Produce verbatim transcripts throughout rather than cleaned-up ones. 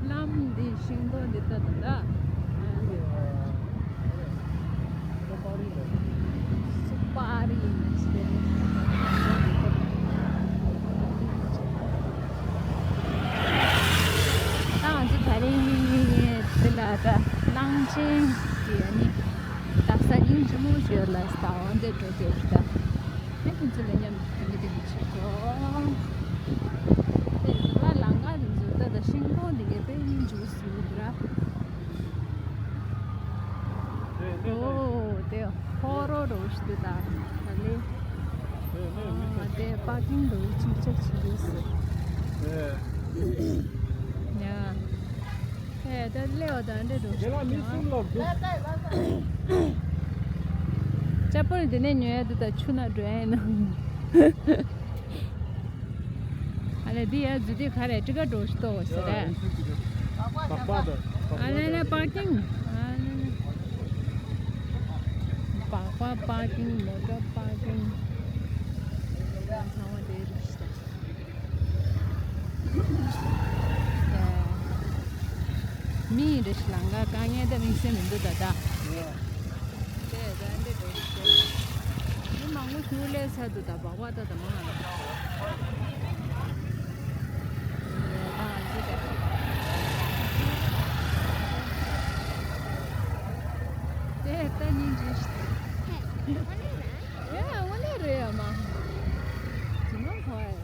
ལམ་འདི་ཤིང་སྡོང་འདི་ལྟ་དང་འདྲ། སུ་པར་ཡིན་ཟེར། ད་ང་ཚོ་ད་རིང་འདི་ལ་ད་གླང་ཆེན་གྱི་ཨ་ནི་ད་ས་ཉིན་ཆུ་མོ་ཞོལ་ལ་ས་འོ་འདི་འགྲོ་དེ་ད་ཨ་ཁྱེད་ཚོ་ལ་མཉམ་དུ་འདི་འདི་ཆུ་གོ། དེ་ད་ལ་ལང་ཀ་འདི་ཚོ་ད་ད་ཤིང་སྡོང་འདི་གའི་དཔེ་ཡིན་འཇུག་སུ་འདི་ར། ཨོ་དེ་ཧོ་རོ་རོ་ཞིག་འདུག་ད་ད་ལེ། ཨ་དེ་པར་ཀིང་འདུག་ཅིག་ཅིག་ཅིག་ཡོད་སྲིད། ཡ། ཨེ་ད་ལེ་འོ་ད་འདྲེ་འགྲོ་ཞིག་ཀྱང་། ཅ་པོ་འདི་ནས་ཉོ་ཡ་འདུག་ད་ཆུ་ན་འགྲོ་ཡ་ཡིན་ན། ཨ་ལེ་འདི་ཡ་འཛུལ་དུས་ག་རེ་ཊི་ཀེ་ཊི་འགྲོ་ཞིག་གཏོང་བ་ཟེར་རེད། སྦག་སྦག་དང་། ཨ་ལེ་ལེ་པར་ཀིང་། ཨ་ལེ་ལེ། སྦག་སྦག་པར་ཀིང་། མོ་ཊར་པར་ཀིང་། ཚང་མ་དེ་རེད་ཤག་མི་ཡིན་འདྲ་ཞིག་ལང་ཀ་དཀའ་ངལ་ད་དམིགས་བསལ་མི་འདུག་ད་ད། དེ་ད་འདི་འགྲོ་ཞིག་མི་མང་པོ་ཞིག་སླེབས་ཚར་འདུག་ད་སྦག་སྦག་ད་ད་མང་ང་། དེ་ལྟ་ཉིན་རེ་ཞིག་ཡ་དངོས་གནས་རེད་ཡ་མ། ཇི་མ་ཧོ་ཡ།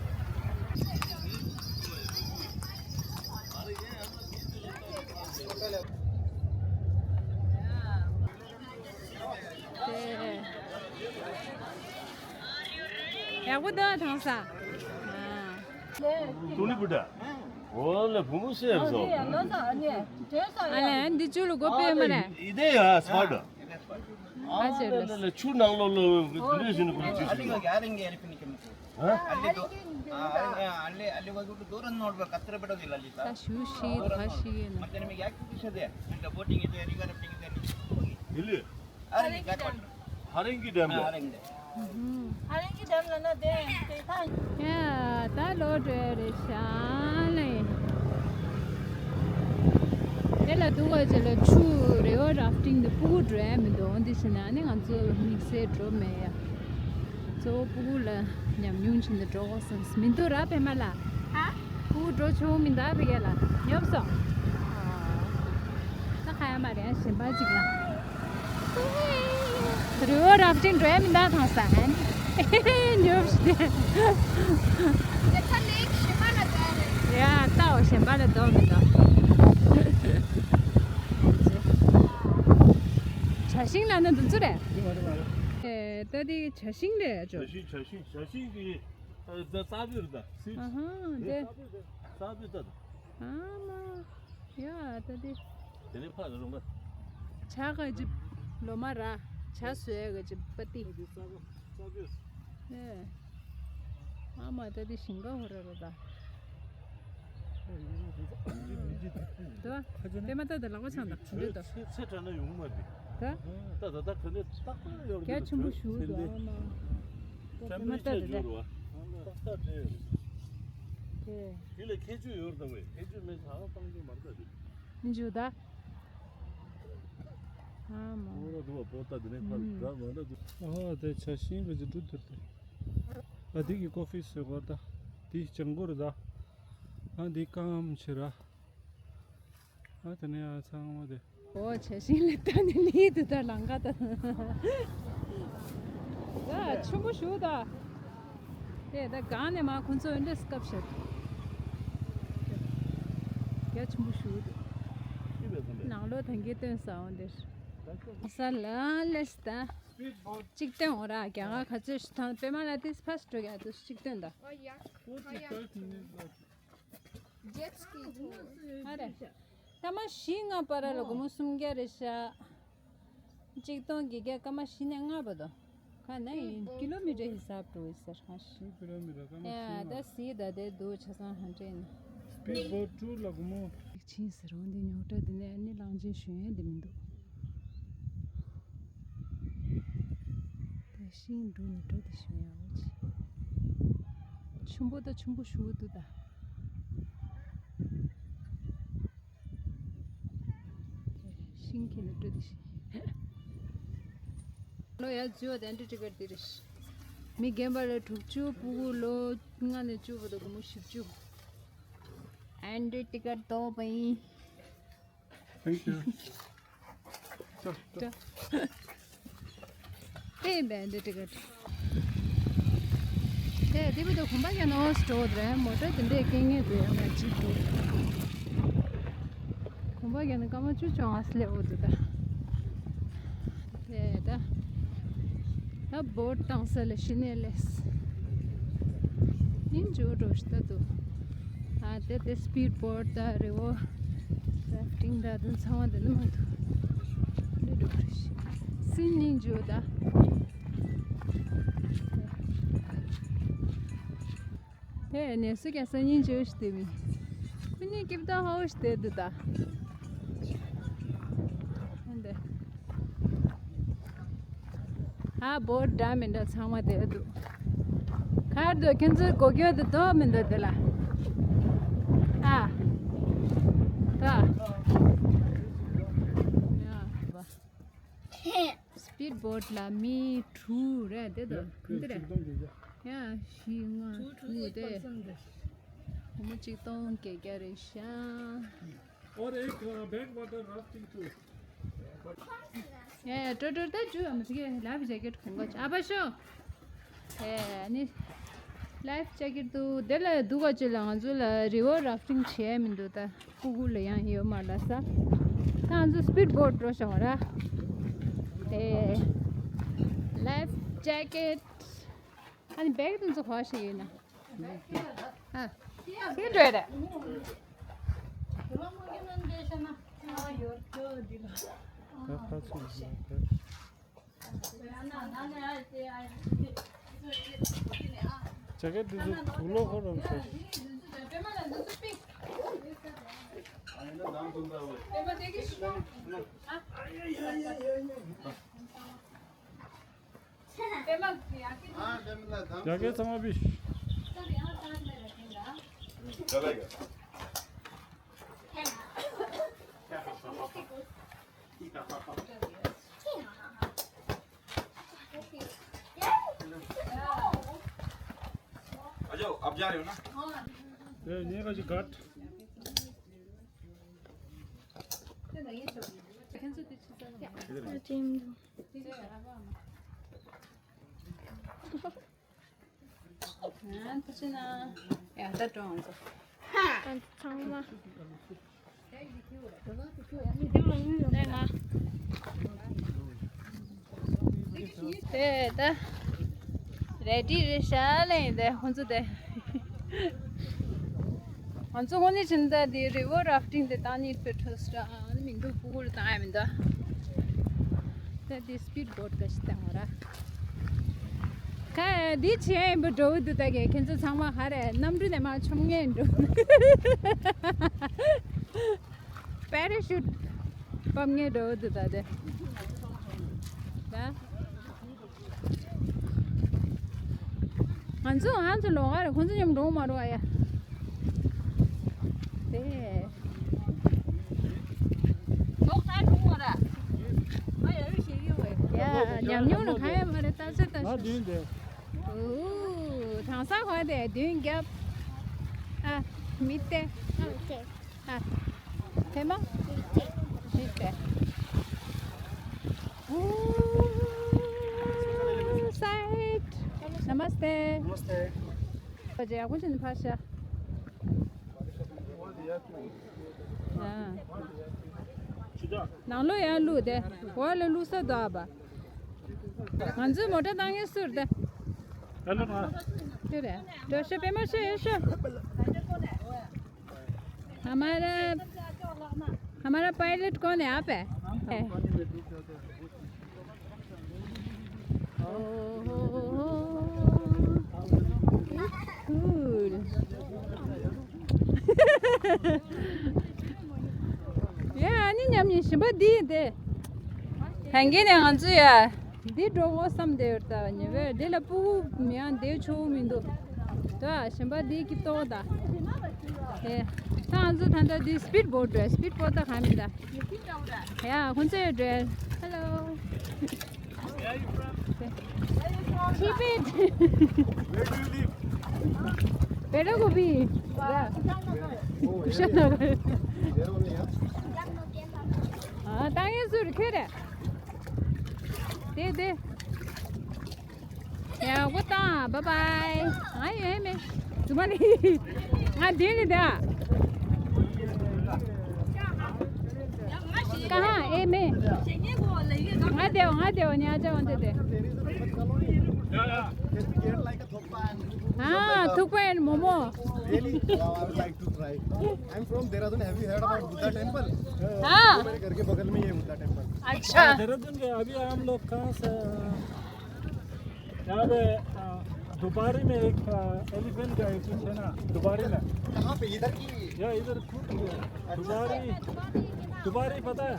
དེ་ཡག་པོ་འདུག་ཐང་ས། ཏུ་ནི་བུ་ད། འོ་ལེ་བུ་མོ་སེར་བཟོ། ཨ་ལེ་འདི་ཅུ་ལུ་གོ་པེ་མ་རེད། ཨི་དེ་ཡ་སྨར་ཏུ། ཨ་ཅེ་ལེ། ཆུ་ནང་ལོ་ལོ་འདི་འདྲ་ཞིག་ནི་བུ་ཅུ་ཞིག་ལ། ད་ཞུ་ཤེས་ད་ཤེས་ཡིན་ན། ཧ་རིང་གི་ཌེམ་ལ། ཧ་རིང་གི་ཌེམ་ལ་ན་དེ་དེ་ཐང་། ཡ་ད་ལོ་འགྲོ་རེད་ཤག་ལེ། དེ་ལ་འདུག་ག་ཅེ་ལ་ཆུ་རི་ཝར་རཱཕ་ཊིང་དེ་སྤུ་གུ་འགྲོ་ཡ་མི་འདུག་འདི་ཕྱིན་ན་ནི་ང་ཚོ་དམིགས་བསལ་འགྲོ་མེད་ཡ། གཙོ་བོ་སྤུ་གུ་ལ་ཉམས་མྱོང་བྱིན་ཏེ་འགྲོ་དགོས་བསམས་མི་འདུག་ར་པད་མ་ལགས། ཧ། སྤུ་གུ་འགྲོ་ཆོག་མི་འདུག་བི་ག་ལ་ཉོབ་སོང་། ད་ཁ་ཡ་མ་རེད་གཞན་པ་ཅིག་ལ། རི་ཝར་རཱཕ་ཊིང་འགྲོ་ཡ་མི་འདུག་ཐང་ས་ཧན། ཉོབ་ཤི། ཡ་ད་འོ་གཞན་པ་ལ་འདོགས་མི་འདུག་བྱ་ཤིང་ལ་ན་འདུག་ཚུལ་རེད། ད་དེ་བྱ་ཤིང་རེད་ཅོ། བྱ་ཤིང་བྱ་ཤིང་བྱ་ཤིང་གི་ད་རྩ་བའི་རེད་ད། ཨ་ཧ་དེ། རྩ་བའི་ད། ཨ་མ། ཡ་ད་དེ། དེ་ནས་ཕ་རོང་པ། བྱ་ག་ཅི་ལོ་མ་ར། བྱ་བཟོས་ག་ཅི་པ་ཏི། ཨ་དེ་རྩ་བ་རྩ་བའི། ཨ་མ་ད་དེ་ཞིང་ཁ་ཧོ་ར་ར་ད། དོ། དེ་མ་ད་ད་ལག་པ་ཆང་ད་འདྲི་དོ། ཚེ་ཚེ་དྲག་ན་ཡོང་མ་དེ། ད། ད་ད་ད་ག་ནས་ཏག་ཏག་ཡོད་རྒྱ་ཆེན་པོ་ཞུ་དོ་ཨ་མ། དེ་མ་ད་ད་ད། དེ། དེ་ལ་ཁྱད་ཆོས་ཡོད་རེད་ད་བས། ཁྱད་ཆོས་མེད་ད་ཨང་བཏང་རྒྱུ་མ་རེད་ད་དེ། ཨིན་ཇུ་ད། ཨ་མ། ཨོ་ར་དུ་བ་པོ་ད་དེ་ནས་ཕར་ད་མ་ད་དུ། ཨ་དེ་བྱ་ཤིང་གི་ཅི་འགྲུབ་དེར་དེ། ཨ་དེ་གི་ཀོ་ཕི་བཟོས་གོ་ད། དེ་ལྗང་གུ་རེད་ད། ཨ་དེ་སྐམ་ཆེ་ར། ཨ་དེ་ནས་ཨ་ཚང་མ་དེ། ཨོ་བྱ་ཤིང་ལ་ད་ནི་ལི་དུ་ད་ལང་ཀ་ད། ད་ཆེན་པོ་ཞུ་ད། དེ་ད་གང་ནས་མ་ཁོང་ཚོ་འདྲ་སྐབས་ཤར། རྒྱ་ཆེན་པོ་ཞུ་འདུག་ནང་ལོགས་ཐང་གའི་སྟོན་ས་འོང་དེར། ས་ལ་ལེས་ད། གཅིག་སྟོན་འོ་ར་རྒྱ་གར་ག་ཚོད་ཞིག་ཐང་པད་མ་ལ་དེ་ཕར་འགྲོ་རྒྱ་དུ་གཅིག་སྟོན་ད། ཇེཊ་སི་ཀི་ཐོག་ཨ་རེ། སྐར་མ་བཞི་ལྔ་བར་ལ་སྒོར་མོ་སུམ་བརྒྱ་རེད་ཤག་གཅིག་སྟོང་བརྒྱད་བརྒྱ་སྐར་མ་བཞི་ནས་ལྔ་བར་དུ། ཁ་ན་ཡིན་ཀི་ལོ་མི་ཊར་ཧི་སབ་འགྲོ་ཡི་ཟེར་ཧ་ཤི། ཀི་ལོ་མི་ཊར་སྐར་མ་ཡ་བཞི་ད་ལྔ། སི་ད་དེ་འདུག་ཆ་ཚང་ཧན་ཏྲེན། སི་པིཌ་བོ་ཊི་ཊུ་ལ་སྒོར་མོ། ཕྱིན་ཟེར་འོང་དེ་ཉོག་དྲ་དེ་ནས་ཨ་ནི་གླང་ཆེན་ཞོན་ཡ་དེ་མི་འདུག་དེ་ཤིང་འབྲུ་ནི་འགྲོ་དེ་ཞོན་ཡ་འོ་ཆི། ཆུན་པོ་ད་ཆུན་པོ་ཞུ་འདུག་ད། ཤིང་ཁྱེར་ནས་སྤྲོད་དེ་ཤི། ལོ་ཡ་ཇོ་དེ་ཨན་ཊི་ཊི་ཀེ་ཊི་དེ་རེད། མི་རྒན་པ་ལ་དྲུག་ཅུ། ཕྲུ་གུ་ལོ་ལྔ་ནས་བཅུ་བར་དུ་སྒོར་མོ་བཞི་བཅུ། ཨན་ཊི་ཊི་ཀེ་ཊི་དོ་པ་ཡིན། Thank you. ཅོ་ཅོ། དེ་འདྲ་འདི་ཏི་ཀེ་ཊི། དེ་དེ་བུ་དུ་གོམ་པ་རྒྱག་ནོ་སི་ཊོར་རེད། མོ་ཊ་དེ་འདྲས་སྐད་ངེས་དུ་ཡང་ན་གཅིག་ཏུ། གོམ་པ་རྒྱག་ན་སྐར་མ་བཅུ་བཅོ་ལྔ་སླེབས་འོ་དུ་ད། དེ་ད། ད་བོ་ཊི་བཏང་ས་ལ་ཤི་ནས་ལས། ཡིན་འཇོ་འགྲོ་ཤི་ད་དུ། ཨ་དེ་དེ་སི་པིཌ་བོ་ཊི་ད་རི་ཝར་ར་ཕི་ཊིང་ད་དུ་ཚང་མ་དེ་ནི་མ་དུ། འདི་འགྲོ་རེ་ཤི། སི་ཉིན་འཇོ་ད། དེ་ནས་སུ་ཀྱང་སང་ཉིན་བྱོས་ཤི་དེ་མི། ཁོ་གཉིས་སྐྱིབས་ཏང་ཧོ་ཤི་དེ་འདུག་ད། ཧན་དེ། ཧ་བོ་ཊི་འདྲ་མི་འདྲ་ཚང་མ་དེ་འདུག་གར་འདུག་ཁྱེད་ཚོའི་སྒོ་སྐྱོ་དེ་དོ་མི་འདུག་དེ་ལ། ཨ། ད། ཡ། སི་པིཌ་བོ་ཊི་ལ་མི་དྲུག་རེད་དེ་དོ་གང་དེ་རེད། ཡ་བཞི་ལྔ་དྲུག་དེ། སྒོར་མོ་གཅིག་སྟོང་བརྒྱད་བརྒྱ་རེད་ཤག और एक, अ, back water rafting tour. ཡ་ཡ་ཀྲོ་ཀྲོ་ད་ཇུ་ཨ་མ་ཟི་གེ་ལ་བི་ཇེ་ཀེ་ཊི་གོང་ག་ཨ་པ་ཤོ། ཨེ་ནི། ལའིཕ་ཇེ་ཀེ་ཊི་འདུག་དེ་ལ་འདུག་ག་ཅི་ལ་ང་ཚོ་ལ་རི་ཝར་ར་ཕི་ཊིང་བྱས་མི་འདུག་ད་ཀུ་ཀུ་ལ་ཡང་ཡོད་མ་ལ་ས། ད་ང་ཚོ་སི་པིཌ་བོ་ཊི་འགྲོ་ཤག་ར། དེ། ལའིཕ་ཇེ་ཀེ་ཊི། ཨ་ནི་བེག་དེ་ཚོ་ག་བ་ཞིག་ཡོད་ན། ཨ། ཤི་འགྲོ་རེད། ད་ཁ་ཚུགས་ཡིན་ན་ད། ཇེ་ཀེ་ཊི་འདི་ཚོ་དུག་ལོག་ཁོ་རང་ཤོར། ཇེ་ཀེ་ཊི་ཚང་མ་ཕུད། आ जाओ, आप जा रहे हो ना? ये, ये का जो घाट। ཨ་ད་ཅི་ན། ཡ་ད་ཀྲོང་ཚོ། ཨ་ཚང་མ། དེ་ང་། དེ་ད། རེ་ཌི་རེད་ཤག་ལེ་ཡིན་དེ་ཁོང་ཚོ་དེ། ང་ཚོ་དངོས་གནས་བྱས་ན་ད་འདི་རི་ཝར་ར་ཕི་ཊིང་དེ་བཏང་ནི་པེ་ཊོ་སི་ཊ་ཨ་ནི་མི་འདུག་ཕྲུ་གུ་ལ་བཏང་ཡ་མི་འདུག་ད་འདི་སི་པིཌ་བོ་ཊི་ག་ཞིག་བཏང་བ་ར། ཁ་འདི་བྱེད་ཡ་ཡིན་པ་འགྲོ་གི་འདུག་ད་གས་ཁྱེད་ཚོ་ཚང་མ་ཧ་རེ་གནམ་གྲུ་ནས་མར་མཆོང་ངེས་འགྲོ། པེ་ར་ཤུཊ་ཕབ་ངེས་འགྲོ་གི་འདུག་ད་དེ། ད། ང་ཚོ་ང་ཚོ་ལོགས་ཀ་རེད། ཁོང་ཚོ་མཉམ་འགྲོ་མ་འགྲོ་ཨ་ཡ། དེ། ལོག་ད་འགྲོ་མ་ར། ཨ་ཡ་ཡོད་ཤེས་ཡོད་བས། ཡ་ཉམས་མྱོང་ནི་གང་ཡང་མ་རེད། ལྟ་ཚོད་ལྟ་ང་ཤོག་བདུན་དེ། ཨོ། གྲང་ས་གོ་དེ་བདུན་རྒྱབ། ཨ། མི་དེ། ཨ། ཨ། ཕེ་མ། མི་དེ། ཨོ། སའིཌ། नमस्ते। नमस्ते। ཡག་པོ་བྱས་ནས་ཕར་བཞག་ཨ། ནང་ལོགས་ཡར་བླུགས་ཏེ། འོག་ལ་བླུགས་ས་འདུག་ཨ་པ། ང་ཚོའི་མོ་ཊ་བཏང་ཡས་སུ་རེད་དེ། ཨ་ལོ་ང་། དེ་རེད། འགྲོ་ཤོག་པད་མ་ཤོག་ཡོད་ཤོག हमारा हमारा पायलट कौन है? आप है? Cool. ཡ། ཨ་ནི་མཉམ་ཉིན་ཞིམ་པ་འདི་དེ། ཕན་གྱི་ནས་ང་ཚོ་ཡ། འདི་འགྲོ་འོ་བསམ་བསྡད་ཡོད་ད། ཉེ་བས་འདི་ལ་སྤུ་གུ་མི་ཡང་འདི་ཆོག་མི་འདུག་ད་ཞིམ་པ་འདི་ཀི་ཏོག་ད། ཨེ། ད་ང་ཚོ་ད་ལྟ་འདི་སི་པིཌ་བོ་ཊ་རེད། སི་པིཌ་བོ་ཊ་ད་ག་མི་ད། ཡ། ཁོང་ཚོ་ཡོད་རེད། Hello. Where are you from? Keep it. Where do you live? Pedagobi. Yeah. Oh, Kushan Nagar. There only, huh? ཨ། བཏང་ཡས་སུ་རེད་ཁྱེད་རེད། དེ་དེ། ཡ། འོ་ད། Bye bye. ང་ཡོད་མེད། རྫུན་མ་ལི། ང་འདི་ནི་ད། कहाँ? ए में। ང་དེའོ་ང་དེའོ་ཉ་ཅ་འོན་ཏེ་དེ། Can we get, like, a thukpa and हाँ, thukpa and momo. Really? Wow, I would like to try. I'm from Dehradun. Have you heard about Buddha temple? हाँ। मेरे घर के बगल में ही है बुद्धा टेम्पल। अच्छा। देहरादून के अभी हम लोग कहाँ से? यहाँ पे, अ, दुबारी में एक, अ, एलिफेंट का एक कुछ है ना, दुबारी में। कहाँ पे? इधर की? या इधर खुद की है। दुबारी, दुबारी पता है?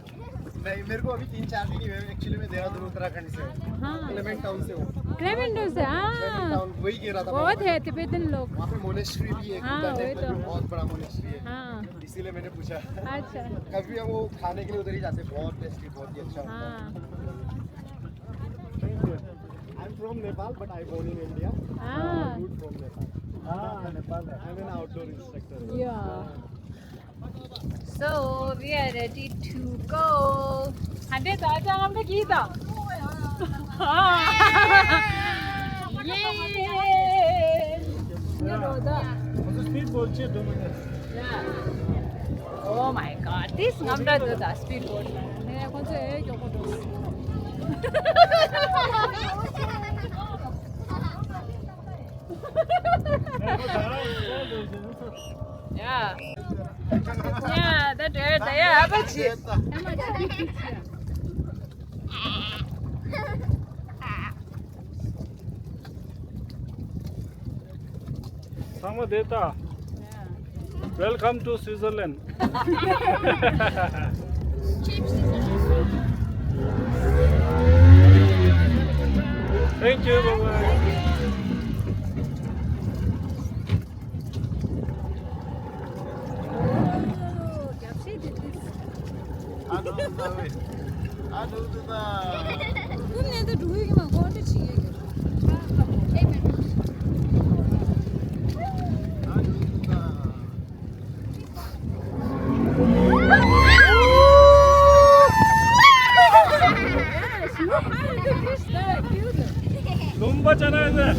नहीं, मेरे को अभी तीन चार दिन ही हुए। एक्चुअली मैं देहरादून, उत्तराखंड से हूँ। हाँ। क्लेमेंट टाउन से हूँ। क्लेमेंट टाउन से, क्लेमेंट हाँ। टाउन, वही कह रहा था बहुत मैं। है तिब्बतन लोग। वहाँ पे मोनेस्ट्री भी है, हाँ, बुद्धा वही टेम्पल तो। भी बहुत बड़ा मोनेस्ट्री है। हाँ। इसीलिए मैंने पूछा। अच्छा। कभी हम वो खाने के लिए उधर ही जाते हैं, बहुत टेस्टी, बहुत ही अच्छा होता है। हाँ। Thank you. I'm from Nepal, but I born in India. Ah. Uh, good from Nepal. Ah, Nepal. I'm an outdoor instructor. Yeah. So we are ready to go. Hande ta ta hum log ki ta. ये। ये रोदा। मुझे स्पीड बोल चाहिए दो minute. Oh my God, this ngamda do da speed boat. Ne ko je yo ko do. Yeah. Yeah, that there, yeah, abachi. ཚང་མ་བསྡད་ད། Welcome to Switzerland. Thank you, bye bye. ཨ་ནུ་ད་ཝེ། ཨ་ནུ་ད་ད། ཀུན་ནས་ད་འགྲོ་ཡི་མ་ཀོ་ཏི་ཆི་ཡེ་གི། ཨ་ནུ་ད་ད། ལུམ་པ་ཅ་ན་ཡ།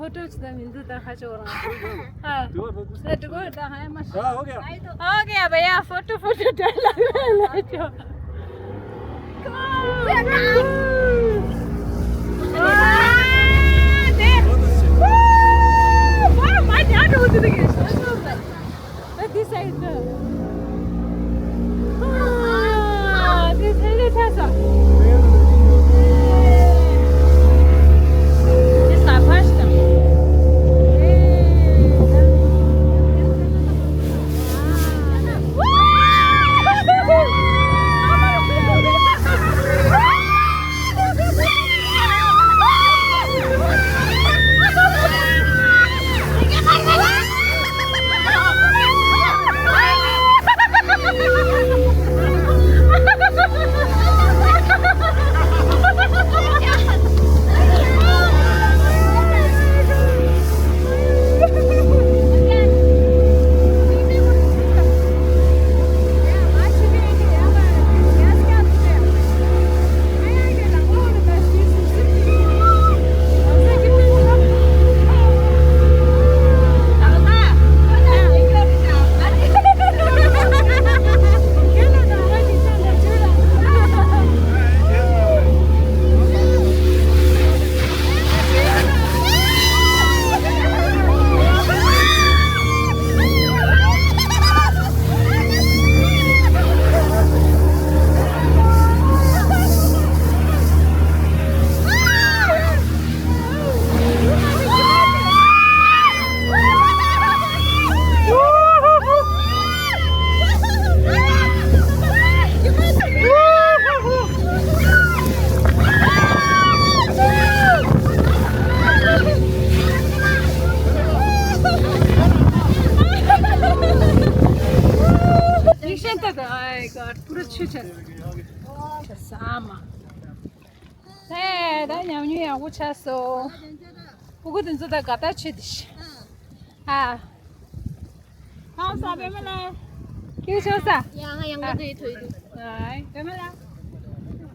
फोटो खींचता मिलता था, खा चोर। हाँ। दुआ तो कुछ तो दुआ था, है मस्त। हाँ, हो गया। ओके, अब यार, फोटो, फोटो डर लग रहा है, ले चो। वाह, देख। वाह, वाह, मैं क्या बोलती थी? This side, no. Ah, this is really awesome. This is my first time. ཡིག་ཤེས་ལྟ་དང་། ཨའི་གོ་ཌ། པུ་ར་ཆུ་ཆེན། ཆ་ས་མ། ཧེ། ད་ཉམས་མྱོང་ཡག་པོ་ཆགས་སོང་། སྤུ་གུ་དེ་ཚོ་ད་དགའ་ཐག་ཆོད་དེ་ཤི། ཨ། ཧང་སང་པད་མ་ལགས། སྐྱིད་ཆོག་ས། ཡ་ང་ཡང་ང་དེ་ཐོས་འདུག་ཨའི་པད་མ་ལགས།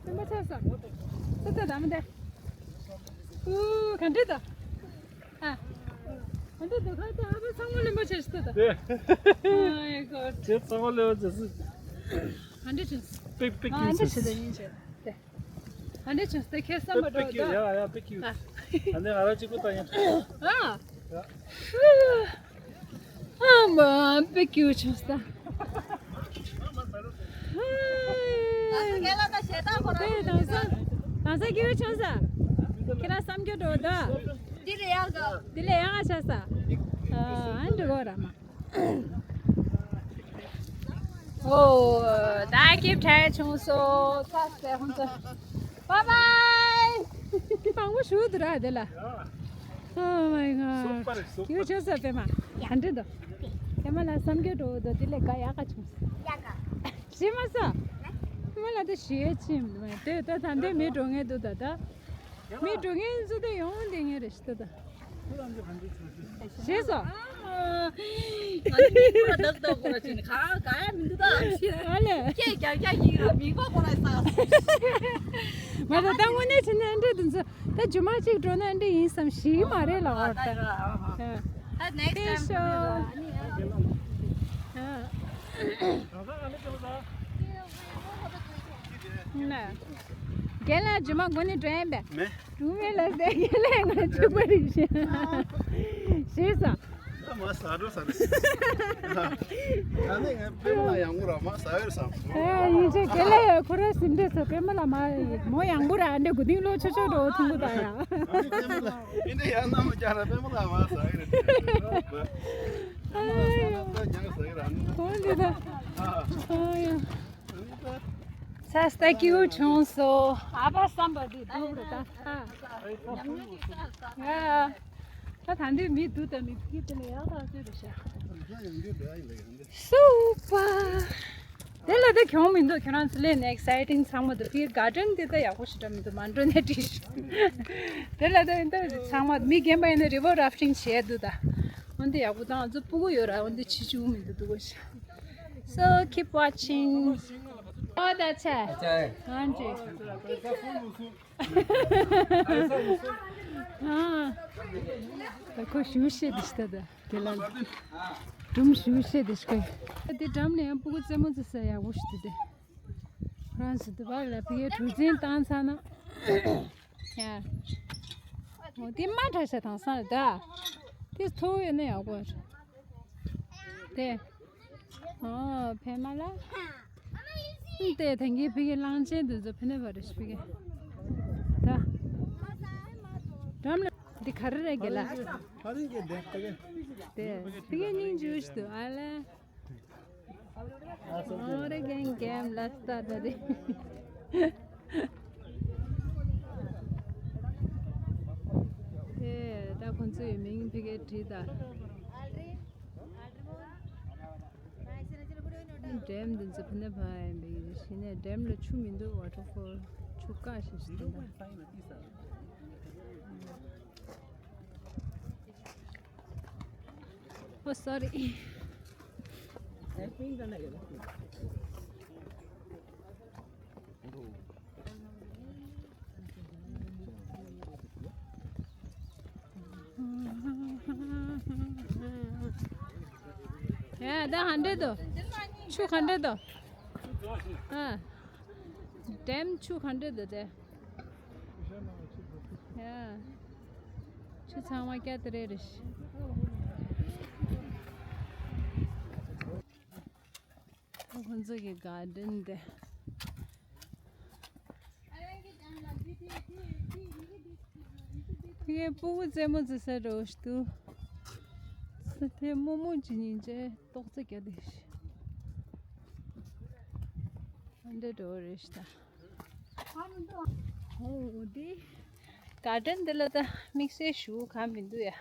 པད་མ་ཆོག་ས། ཙི་ཙི་ད་མ་དེ། ཨུ་ག་འདྲ་འདུག་ཨ། ག་འདྲ་འདུག་ཁ་ད་ཨ་ཕ་ཚང་མ་ལེན་པ་བྱས་ཤི་ད། ཨའི་གོ་ཌ། ཁྱེད་ཚང་མ་ལེན་པ་བྱས་སི། ག་འདྲ་བྱུང་སི། པིག་པིག་ཨ་གྱུར་འདྲ་སི། བྱེད་ད་ཡིན་བྱས་ཏེ། ག་འདྲ་བྱུང་སི་ཏེ་ཁྱེད་བསམ་པ་འགྲོ་ད། ཡ་ཡ་པིག་ཀྱུ་ཊ། ཨ། ཨ་ནི་ང་རང་གཅིག་པུ་ད་ཡིན། ཨ། ཨ་མ་པིག་ཀྱུ་ཊ་བྱུང་སི་ད། ཨེ། དེ་དེང་སང་དེང་སང་སྐྱིད་པོ་བྱུང་ས། ཁྱེད་རང་བསམ་རྒྱུ་འགྲོ་ད། འདི་ལས་ཡག་ག་འདི་ལས་ཡག་ག་ཆགས་ས། ཨ་འགྲིག་གོ་ར་མ། ཨོ། ད་སྐྱིད་པོ་བྱུང་སོང་། ཚ་སེ་ཧུན་ཚ། Bye bye. མང་པོ་ཞུ་འདུག་ར་དེ་ལ། Oh my god. སུ་པར་རེད། སུ་པར། སྐྱིད་པོ་བྱུང་ས་པད་མ། ག་འདྲ་འདུག་པད་མ་ལ་བསམ་རྒྱུ་འགྲོ་འདུག་དེ་ལས་ག་ཡག་ག་བྱུང་སོང་། ཡག་ག་ཞེས་མ་ས། པད་མ་ལ་དེ་ཞེས་ཅིམ་དེ་ད་ད་འདི་མི་འགྲོ་ངེས་འདུག་ད་ད། མི་འགྲོ་ངེས་འཛུལ་དེ་ཡོང་འདི་ངེས་རེད་ཤི་ད་ད། ཞེས་སོ། ང་ཚོ་མི་པུ་ར་ལྡག་ལྡག་གོ་ར་ཅིག་ནི་ག་ག་ཡ་མི་འདུག་ད། ཨ་ལས། སྐད་རྒྱག་རྒྱག་གི་ར་མི་གོ་གོ་ར་ས། མ་ད་ད་དངོས་གནས་བྱས་ན་འདྲ་དུ་འཛུལ། ད་ཇུ་མ་གཅིག་འགྲོ་ན་འདི་ཡིན་བསམ་ཤེས་ཀྱི་མ་རེད་ལ། འོ་ད། ད་next time། རྒན་ལགས་ཇུ་མ་དགོན་ནས་འགྲོ་ཡིན་པས། མེད། གྲུང་མེད་ལ་ཟེར་རྒན་ལགས་ང་ཆུ་པ་རིག་བཞིན། ཞེས་སོ། ད་མ་ཟ་འགྲོ་ཟ་རེད། ད་ནི་ངས་པད་མ་ལ་ཡང་ངུ་ར་མ་ཟ་ཡོད་བསམ། ཨེ་ཡིན་ཚེ་དེ་ལས་ཁོ་རང་སེམས་ཁྲལ་ཚོ་པད་མ་ལ་མ་མོ་ཡང་པོ་ར་འདྲེ་དགུ་ཏིང་ལོ་ཆོ་ཆོ་འགྲོ་ཐུང་གུ་ད་ཡ། ཨ་ནི་པད་མ་ལ་ཨིན་འདྲེ་ཡང་ན་མ་རྒྱག་ར་པད་མ་ལ་མ་ཟ་ཡོད་རེད། པད་མ་ལ་ཟ་ན་ད་ཉག་ཟ་ཡོད་ར་ནི། ཧོ་འདི་ད། ཨ་ཡ། ས་སྟ་ཀིའུ་བྱུང་སོ། ཨ་ཕ་བསམ་པ་འདི་སྡུག་རུ་ད། ཨ། ད་ད་འདི་མི་འདུག་ད་མི་ཕི་དེ་ལ་ཡག་ཐག་ཆོད་རུ་ཤ། སུ་པ། དེ་ལ་དེ་གྱོང་མི་འདུག་ཁྱོད་རང་ཚོ་ལས་ནས་ཨེག་སའི་ཊིང་ཚང་མ་འདུག་ཕི་གར་ཌེན་དེ་ད་ཡག་པོ་ཞིག་འདྲ་མི་འདུག་མ་འགྲོ་ནས་བྲིས་ཤིག་དེ་ལ་དེ་ད་ཚང་མ་མི་རྒན་པ་ཡིན་ན་རི་ཝར་ར་ཕི་ཊིང་བྱས་འདུག་ད། འོན་ཏེ་ཡག་པོ་དང་ང་ཚོ་སྤུ་གུ་ཡོད་ར་འོན་ཏེ་བྱེད་བཅུག་མི་འདུག་འདུག་གོ་ཤ། So keep watching. Oh, that's it. That's it. हाँ जी। ཨ། ད་ཁོ་ཞུ་བཤད་དེ་ཤི་ད་ད་དེ་ལ་སྒྲུང་ཞུ་བཤད་དེ་ཤི་ཁོས། དེ་འགྲམ་ནས་ཡང་སྤུ་གུ་རྩེད་མོ་རྩེ་ས་ཡག་པོ་ཞིག་འདུག་དེ། ཁོ་རང་ཚོ་དེ་བར་ལ་ཕ་གིའི་གྲུ་གཟིངས་བཏང་ཚར་ན། ཡ། འོ་དེ་མ་དྲག་ཤ་དང་སང་རེད་ད། དེ་མཐོ་བོ་ཡོད་ན་ཡག་པོ་རེད། དེ། ཨོ་ཕེ་མ་ལ། ཏེ་ཐེངས་ཀྱི་ཕི་གི་གླང་ཆེན་དུ་ཚོ་ཕི་ནེ་བ་རེ་ཤི་ཕི་གི། ད། འགྲམ་ལ་འདི་ག་རེ་རེད་གི་ལ། ཧ་རིང་གི་འདི་ཕི་གི། ཏེ་ཕི་གི་སྙིང་རྗེ་ཞིག་འདུག་ཨ་ལེ། ཨོ་རེ་གན་གེམ་ལ་སྟ་ད་རེ། ཏེ་ད་ཁོང་ཚོའི་མིང་ཕི་གི་བྲིས་ད། འགྲམ་འདི་ཚོ་ཕི་ནེ་བ་ཡིན་པའི་ཞི་ནས་འགྲམ་ལ་ཆུ་མི་འདུག་ཝ་ཊར་ཕོལ་ཆུ་དཀའ་ཞིག་ཞིག་འདུག་ཨོ་སོ་རི། ཡ་ད་ཧན་ཌེ་དོ། ཆུ་ཧན་ཌེ་དོ། ཨ། འགྲམ་ཆུ་ཧན་ཌེ་དོ་དེ། ཡ། ཆུ་ཚང་མ་སྐྱ་དེ་རེ་རེ་ཤི། ཁོང་ཚོ་གི་གར་ཌེན་དེ། དེ་གའི་སྤུ་གུ་རྩེད་མོ་རྩེ་ས་འདྲ་བོ་ཞིག་འདུག་ས་དེ་རྨོ་མོ་ཅི་ཉིན་ཅེ་ཏོག་ཙེ་རྒྱ་དེ་ཤི། ཨ་འདྲ་འདྲ་བོ་རེ་ཤི་ད། ཨོ་དེ་གར་ཌེན་དེ་ལ་ད་དམིགས་བསལ་ཞུ་གང་མི་འདུག་ཡ།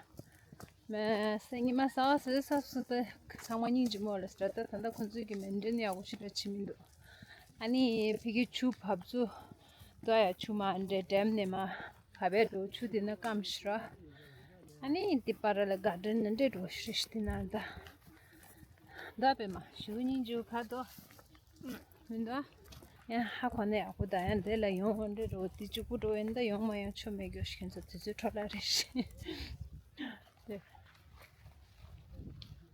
མེ་སེ་ཉི་མ་ས་བ་སེ་ས་སུ་ཏེ་ཚང་མ་སྙིང་རྗེ་མོ་ལ་སྲ་ད་ད་ད་ཁོང་ཚོས་ཀྱི་མེན་ཏེན་ཡག་པོ་ཞིག་ར་བྱེད་མི་འདུག་ཨ་ནི་ཕི་གི་ཆུ་བབས་ཚུ་ཏོ་ཡ་ཆུ་མ་འདྲེ་འགྲམ་ནས་མ་བབས་པའི་འགྲོ་ཆུ་དེ་ན་སྐམ་ཤི་ར། ཨ་ནི་དེ་པར་ལ་གར་ཌེན་ན་འདྲེ་འགྲོ་ཤི་རི་ཤི་དེ་ན་ད་ད་པེ་མ་ཞུ་སྙིང་རྗེ་ཁ་དོ། མི་འདུག་ཨ། ཡང་ཧ་གོ་ནས་ཡག་པོ་ད་ཡང་དེ་ལ་ཡོང་བ་འདྲེ་འགྲོ་དེ་གཅིག་པུ་འགྲོ་ཡིན་ད་ཡོང་མ་ཡོང་ཆོ་མེད་རྒྱུ་ཞིག་ཁྱེད་ཚོ་དུས་ཚོད་འཕྲོ་བརླག་རེ་ཤི། དེ།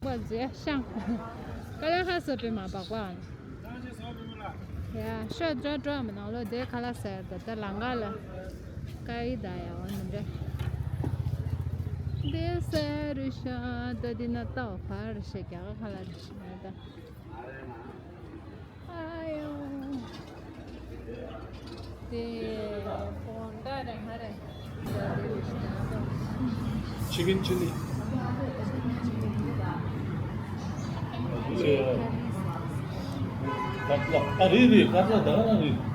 པ་ཛེ་ཤང་། ཀ་ལ་ཧ་སོ་པེ་མ་པག་པ། ཡ་ཤ་ཇ་ཇ་མི་ནང་ལོ་དེ་ཁ་ལ་སེར་ད་ད་ལང་ག་ལ། ཀ་ཡི་ད་ཡ་བ་མི་འདྲ། དེ་སེ་རི་ཤ་ད་དི་ན་ཏའོ་ཕ་རི་ཤ་རྒྱ་ག་ཁ་ལ་རི་ཤ་ད། ཨ་ཡོ། དེ་བོང་ད་རེ་ཧ་རེ། ཅི་ཀིན་ཅི་ལི། ཀ་ཏ་ལ། ཨ་རེད་རེད། ཀ་ཏ་ལ་ད་ག་ན་རེད།